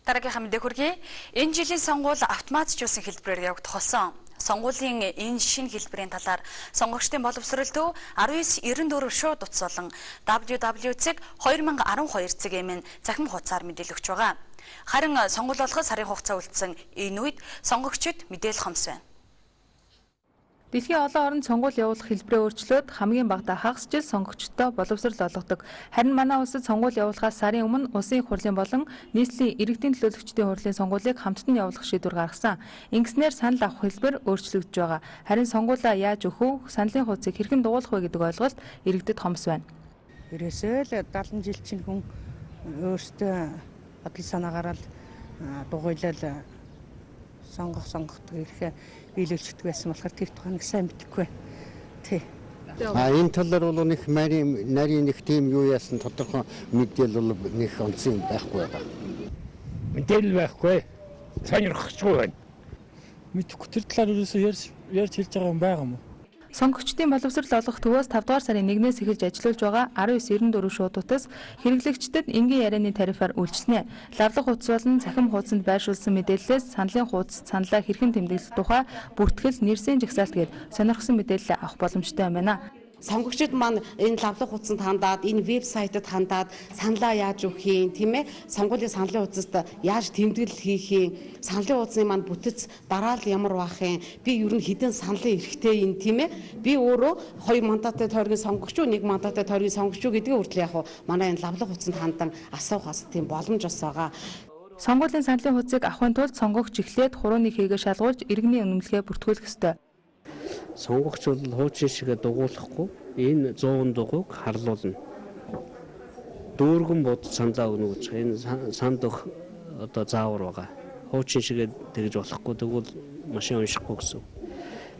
Дараагийнхаа мэдээ хүргэе. Энэ жилийн сонгуул автоматжуулсан хэлбэрээр явагдах болсон. Сонгуулийн энэ шинэ хэлбэрийн талаар сонгогчдын боловсрол төв 1994 шууд утас болон www.2012.m-ийн цахим хуудасаар мэдээлэл өгч байгаа. Харин сонгуул болоход сарын хугацаа үлдсэн энэ үед сонгогчид мэдээлэл хомс байна. Дэлхийн олон оронд сонгуул явуулах хэлбэрээ өөрчлөөд хамгийн багадаа хагас жил сонгогчдод боловсрол олгодог. Харин манай улсад сонгуул явуулахаас сарын өмнө улсын их хурлын болон нийслэлийн иргэдийн төлөөлөгчдийн хурлын сонгуулийг хамтд нь явуулах шийдвэр гаргасан. Ингэснээр санал авах хэлбэр өөрчлөгдөж байгаа. Харин сонгуулиа яаж өгөх вэ? Саналын хуудсыг хэрхэн дугуулах вэ гэдэг ойлголт иргэдэд хомс байна. Ерөөсөө л 70 жил чинь хүн өөртөө бодол санаагаараа л дугуйлал сонгох ирэхээ биелүүлчихдэг байсан болохоор тэр тухайн нэг сайн мэдэхгүй байна. Тий. А энэ талаар бол нэг нарийн нэг тийм юу яасан тодорхой мэдээлэл бол нэг онцгой байхгүй байгаа. Мэдээлэл байхгүй. Сонирхчихгүй байна. Мэдэхгүй, тэр талаар ерөөсөө ярьж хэлж байгаа юм байгаа юм уу? Сонгогчдын боловсрол олгох төвөөс 5 дугаар сарын 1-ээс эхэлж ажиллуулж байгаа 1994 шууд утас хэрэглэгчдэд энгийн ярианы тарифаар үйлчилнэ. Лавлах хуудас болон цахим хуудсанд байршуулсан мэдээллээс саналын хуудас, саналаа хэрхэн тэмдэглэх тухай бүртгэл, нэрсийн жагсаалт гээд сонирхсан мэдээлэл авах боломжтой юм байна. Сонгогчид маань энэ лавлах хуудсанд хандаад, энэ вебсайтад хандаад саналаа яаж өгөх юм, тийм ээ? Сонгуулийн саналын хуудасд яаж тэмдэглэл хийх юм, саналын хуудасны маань бүтэц дараалал ямар байх юм, би ер нь хэдэн саналын эрхтэй юм, тийм ээ? Би өөрөө 2 мандаттай тойргийн сонгогч уу, 1 мандаттай тойргийн сонгогч уу гэдгийг хүртэл яг манай энэ лавлах хуудсанд хандан асуух бас тийм боломж бас байгаа. Сонгуулийн саналын хуудсыг авахын тулд сонгогч эхлээд хурууны хийгээ шалгуулж иргэний үнэмлэхээ бүртгүүлэх ёстой. Сонгогч бол хуучин шигээ дугуулахгүй энэ 100 дугуйг харлуулна. Дүүргэн бод саналаа өгнө гэж энэ санд өгөх одоо заавар байгаа. Хуучин шигээ тэгж болохгүй, тэгвэл машин уншихгүй гэсэн.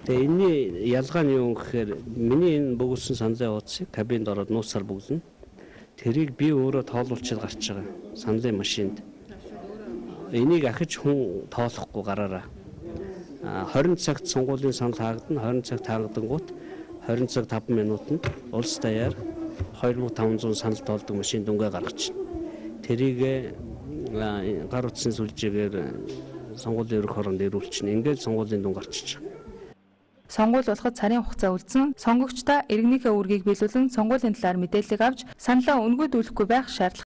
Тэгээ энэний ялгаа нь юу гэхээр миний энэ бөглөсөн саналын хуудсыг кабинд ороод нууцаар бөглөнө. Тэрийг би өөрөө тоолуулчихад гарч байгаа саналын машинд. Энийг ахиж хүн тоолохгүй гараараа. 20 цагт сонгуулийн санал хаагдана. 20 цагт хаагдангуут 20 цаг 5 минутанд улс даяар 2500 санал тоолдог машин дүнгээ гаргачихна. Тэрийг гар утасны сүлжээгээр сонгуулийн ерөнхий хороонд ирүүлчихнэ. Ингээд сонгуулийн дүн гарчиж байгаа. Сонгуул болоход сарын хугацаа үлдсэн сонгогчдоо иргэнийхээ үүргийг биелүүлэн сонгуулийн талаар мэдээллийг авч саналаа үнэгүй дүүлэхгүй байх шаардлага